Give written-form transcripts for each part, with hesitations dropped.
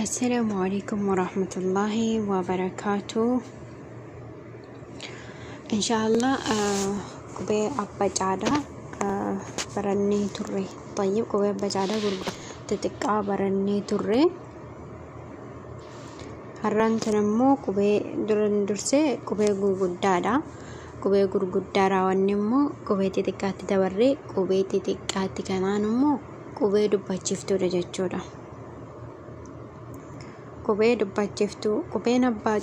Assalaamu alaikum warahmatullaahi wabarakaatu. Inshaallah qubee abba caadaa barannee turre. Tayyib qubee abba caadaa xixiqqaa barannee turre. Har'aan tana immoo qubee duran dursee qubee gurguddaadha. Qubee gurguddaa raawwanne immoo qubee xixiqqaatti dabarree qubee xixiqqaatti kanaan immoo qubee dubbachiiftuudha jechuudha. Qubee dubbachiftuu qubeen abbaa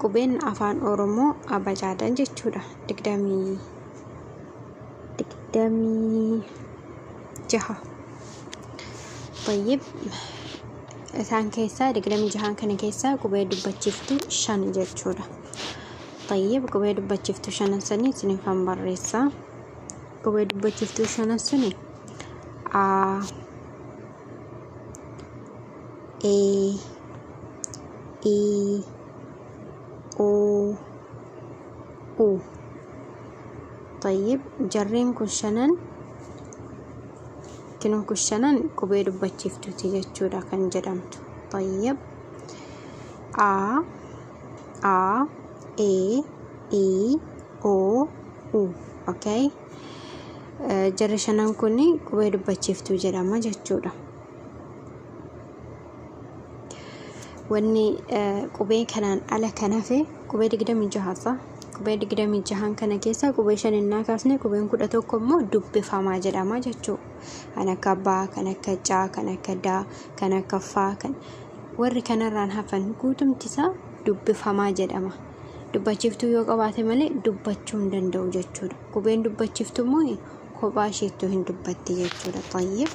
qubeen afaan Oromoo abacaadan jechuudha. 26. Tayyib isaan keessaa 26n kana keessaa qubee dubbachiftuu 5 jechuudha. Tayyib qubee dubbachiftuu shanan sanii isiniifan barreessa. Qubee dubbachiftuu shanan suni A, E, I, O, U. Tayyib jarreen kun shanan kinoo kun shanan qubee dubbachiiftuuti jechuudha kan jedhamtu. Tayyib A, A, E, I, O, U. Okay. Jarri shanan kun qubee dubbachiiftuu jedhama jechuudha. Wanni qubee kanaan ala kan hafe qubee 26 qubee 26n kana keessaa qubee 5 innaa kaasne qubeen 11 immoo dubbifamaa jedhama jechuudha. Kan akka baa, kan akka caa, kan akka daa, kan akka faa, kan warri kanarraan hafan guutumti isaa dubbifamaa jedhama. Dubbachiiftuu yoo qabaate malee dubbachuu hin danda'u jechuudha. Qubeen dubbachiiftuu immoo kophaa isheettuu hin dubbatti jechuudha. Xayyib.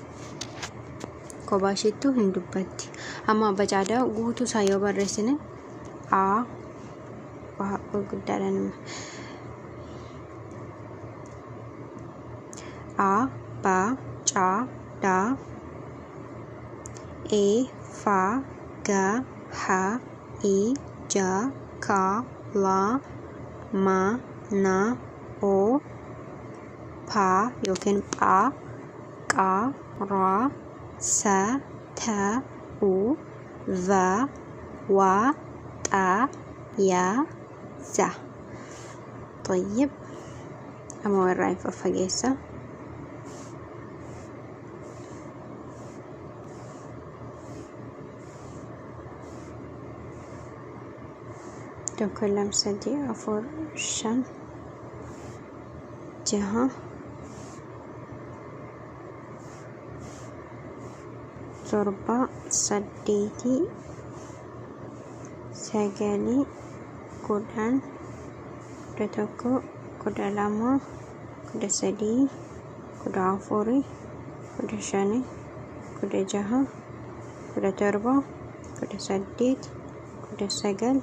Kophaa isheettuu hin dubbatti. Amma abba caadaa guutuu isaa yoo barreessine A waa gurguddaadhaan A B C D E F G H I J K L M N O P yookiin Ph Q R S T U V W X Y Z. طيب amma warraa hin faffageessa. Tokko, lama, sadii, afur, shan, jaha, torba, saddeeti, sagalii, 10, 11, 12, 13, 14, 15, 16, 17,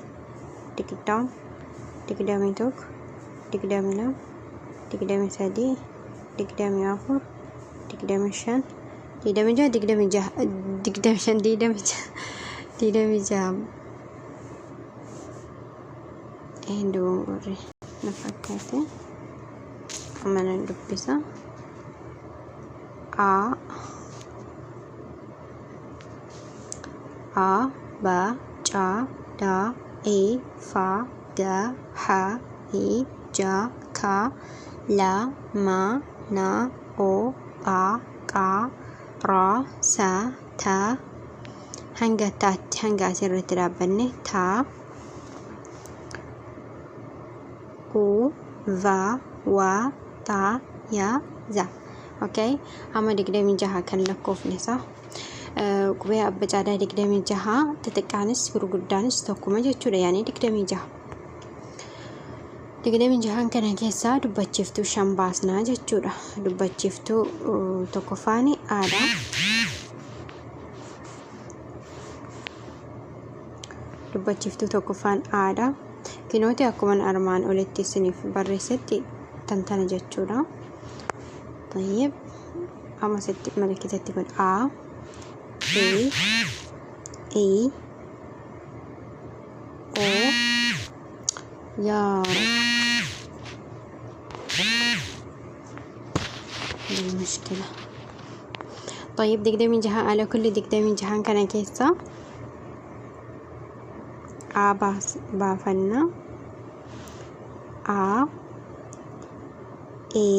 18, 19, 20, 21, 22, 23, 24, 25, 26, 26, 25, 26, 26. Een dogongorre na fakkaate. Amma nan dubbisa. A A B C D E F G H I J K L M N O P Q R S T hanga taatti hanga asirratti dhaabbanne ta U V W X Y Z. Okay, amma 26 kan lakkoofne isaa qubee abba caadaa 26 xixiqqaanis gurguddaanis tokkuma jechuudha, yaani 26. 26n kana keessaa dubbachiiftuu 5 baasnaa jechuudha. Dubbachiiftuu tokkoffaani aadha. Dubbachiiftuu tokkoffaan aadha. Kinooti akkuma armaan olitti isiniif barreessetti tantana jechuudha. Tayyib amma sitti malakitatti kun A E I O yaa Rab المشكلة. طيب 26 على كل 26 kana keessaa A baafanna. A E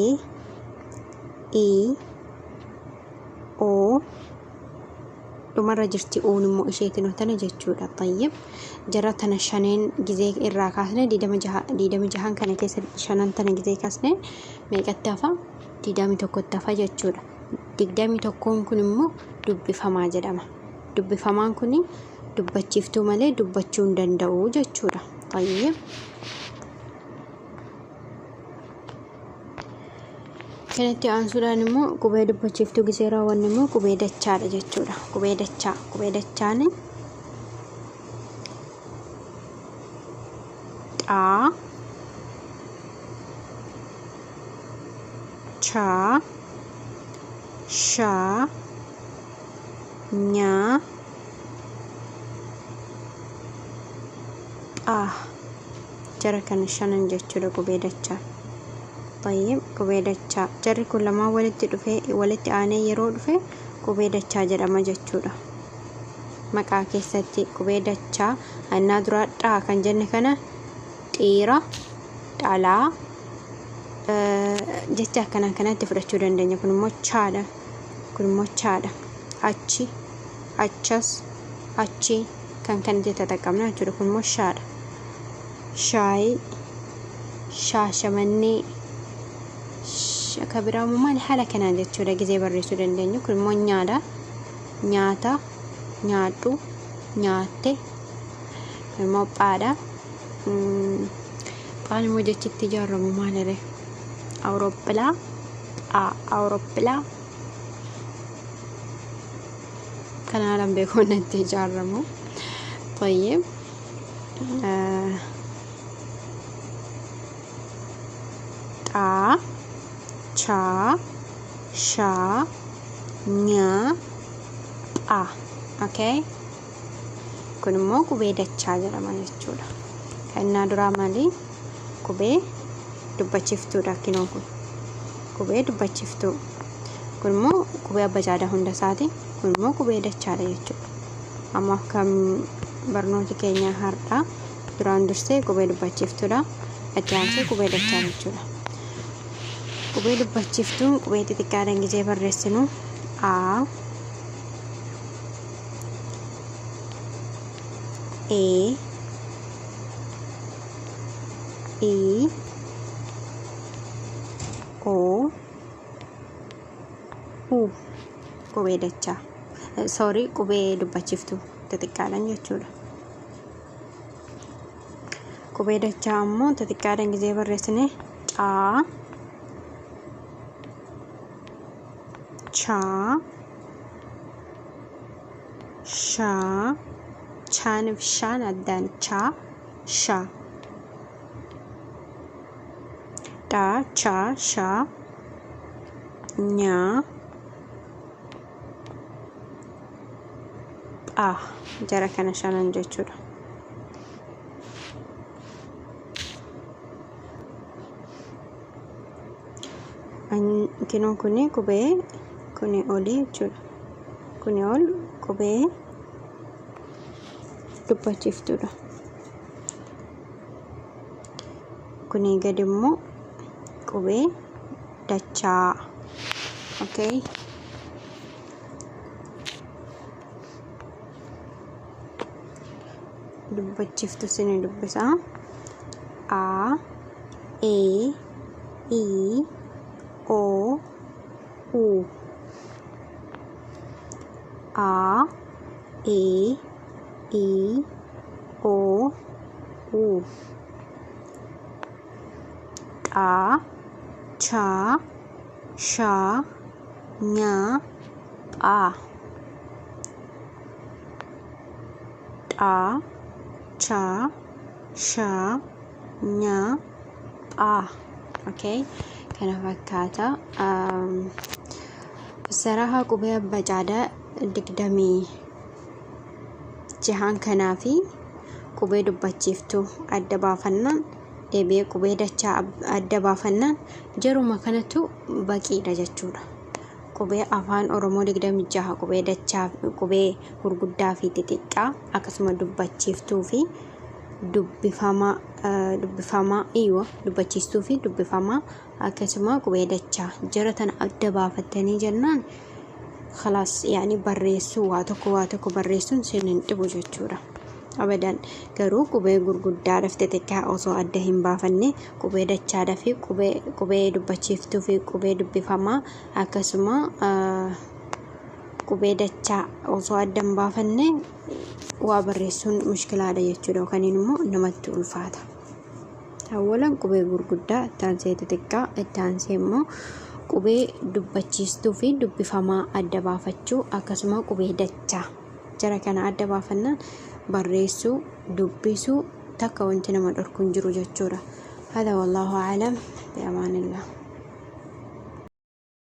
I O dhumarra jirti O'n immoo isheetiin tana jechuudha. Tayyib, jara tana shaneen gizee irraa kaasne 26n kana keessa shanan tana gizee kaasne meeqatti hafa? 21tti hafa jechuudha. 21n kun immoo dubbifamaa jedhama. Dubbifamaan kun dubbachiiftuu malee dubbachuu hin danda'u jechuudha. Tayyib. Kanatti aansuudhaan immoo qubee dubbachiiftuu gisee raawwanne immoo qubee dachaadha jechuudha. Qubee dachaa. Qubee dachaan xaa, chaa, shaa, nyaa, phaa. Jara kana shanan jechuudha qubee dachaa. Tayyib, qubee dachaa. Jarri kun lamaan walitti dhufee walitti aanee yeroo dhufe qubee dachaa jedhama jechuudha. Maqaa keessatti qubee dachaa annaa duraa dhaa kan jenne kana dhiira, dhalaa jecha akkanaa kanatti fudhachuu dandeenya. Kun immoo chaadha. Kun immoo chaadha. Achi, achas, achi kan kanatti taxaqqabna jechuudha. Kun immoo shaadha. Shaayii, shaashamannee, akka biraa immoo maali haala kanaan jechuudha gisee barreessuu dandeenyu. Kun immoo nyaadha. Nyaata, nyaadhu, nyaatte. Kun immoo phaadha. Phaan immoo jechitti ijaaramu maalire? Awurooppilaa, phaa, awurooppilaa. Kanaan beekuu natti ijaaramu. Tayyib. Xaa, chaa, shaa, nyaa, phaa. Okay? Kun immoo qubee dachaa jedhama jechuudha. Kan innaa duraa maali? Qubee dubbachiiftuudha kinoon kun. Qubee dubbachiftuu. Kun immoo qubee abajaadaa hunda isaati. Kun immoo qubee dachaadha jechuudha. Amma akkam barnooti keenya har'aa duraan dursee qubee dubbachiftuudha. Itti aansee qubee dachaa jechuudha. Qubee dubbachiftuun qubee xixiqqaadhaan gisee barreessinu A, E, I, O, U qubee dachaa. Sorry, qubee dubbachiftuu xixiqqaadhaan jechuudha. Qubee dachaa ammoo xixiqqaadhaan gisee barreessine caa, chaa, shaa, chaaniif shaan addaan chaa, shaa. Dhaa, chaa, shaa, nyaa, phaa. Jara kana shanan jechuudha. Kinoon kuni qubee kuni olii jechuudha. Kuni ol qubee dubbachiftuudha. Kuni gadi immoo qubee dachaa. Okay. Dubbachiftu sini dubbisa. A, E, I, O, U. A, E, I, O, U. Xa, cha, sha, nya, pha. Xa, cha, sha, nya, pha. Okay. Kana fakkaata. Saraha qubee abbacaadaa 26n kanaa fi qubee dubbachiiftuu adda baafannaan deebi'ee qubee dachaa adda baafannaan jaruma kanatu baqiidha jechuudha. Qubee afaan Oromoo 26 qubee dachaa, qubee gurguddaa fi xixiqqaa akkasuma dubbachiiftuu fi dubbifamaa dubbifamaa iywa dubbachiistuu fi dubbifamaa akkasuma qubee dachaa jara tana adda baafattanii jennaan khalaas yaani barreessuu waa tokko waa tokko barreessuun sin hin dhibu jechuudha. Abadan garuu qubee gurguddaadhaaf xixiqqaa osoo adda hin baafanne qubee dachaadhaa fi qubee qubee dubbachiiftuu fi qubee dubbifamaa akkasuma qubee dachaa osoo adda hin baafanne waa barreessuun mushkilaadha jechuudha yookaan immoo namatti ulfaata. Awwalan qubee gurguddaa itti aansee xixiqqaa itti aansee immoo qubee dubbachiistuu fi dubbifamaa adda baafachuu akkasuma qubee dachaa jara kana adda baafannaan barreessuu dubbisuu takka wanti nama dhorku hin jiru jechuudha. Hada wallaahu a'lam bi amaanillah.